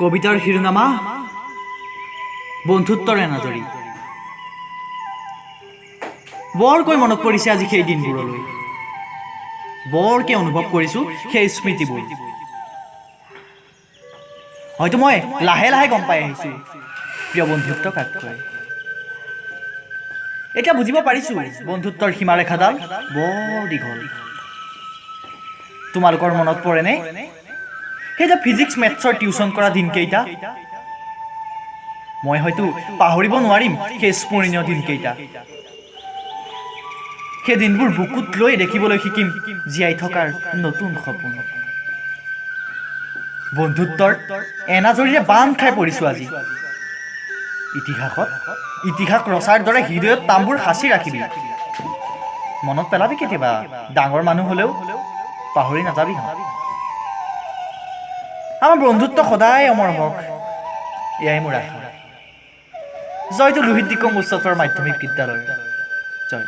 কবিতাৰ শিৰোনামা বন্ধুত্বৰ এনাজৰী। বৰকৈ মনত পৰিছে আজি সেই দিনবোৰলৈ। বৰকৈ অনুভৱ কৰিছোঁ সেই স্মৃতিবোৰ। হয়তো মই লাহে লাহে গম পাই আহিছোঁ প্ৰিয় বন্ধুত্ব কাক কয়। এতিয়া বুজিব পাৰিছোঁ, বন্ধুত্বৰ সীমাৰেখাডাল বৰ দীঘল। তোমালোকৰ মনত পৰেনে সেই যে ফিজিক্স, মেথছৰ টিউশ্যন কৰা দিনকেইটা? মই হয়তো পাহৰিব নোৱাৰিম সেই স্মৰণীয় দিনকেইটা। সেই দিনবোৰ বুকুত লৈ দেখিবলৈ শিকিম জীয়াই থকাৰ নতুন সপোন। বন্ধুত্বৰ এনাজৰীৰে বান্ধ খাই পৰিছোঁ আজি। ইতিহাসত ইতিহাস ৰচাৰ দৰে হৃদয়ত নামবোৰ সাঁচি ৰাখিবি। মনত পেলাবি কেতিয়াবা, ডাঙৰ মানুহ হ'লেও পাহৰি নাযাবি। আমাৰ বন্ধুত্ব সদায় অমৰ হওক, এয়াই মোৰ আশা। জয়তু লোহিত দিকং উচ্চতৰ মাধ্যমিক বিদ্যালয়, জয়।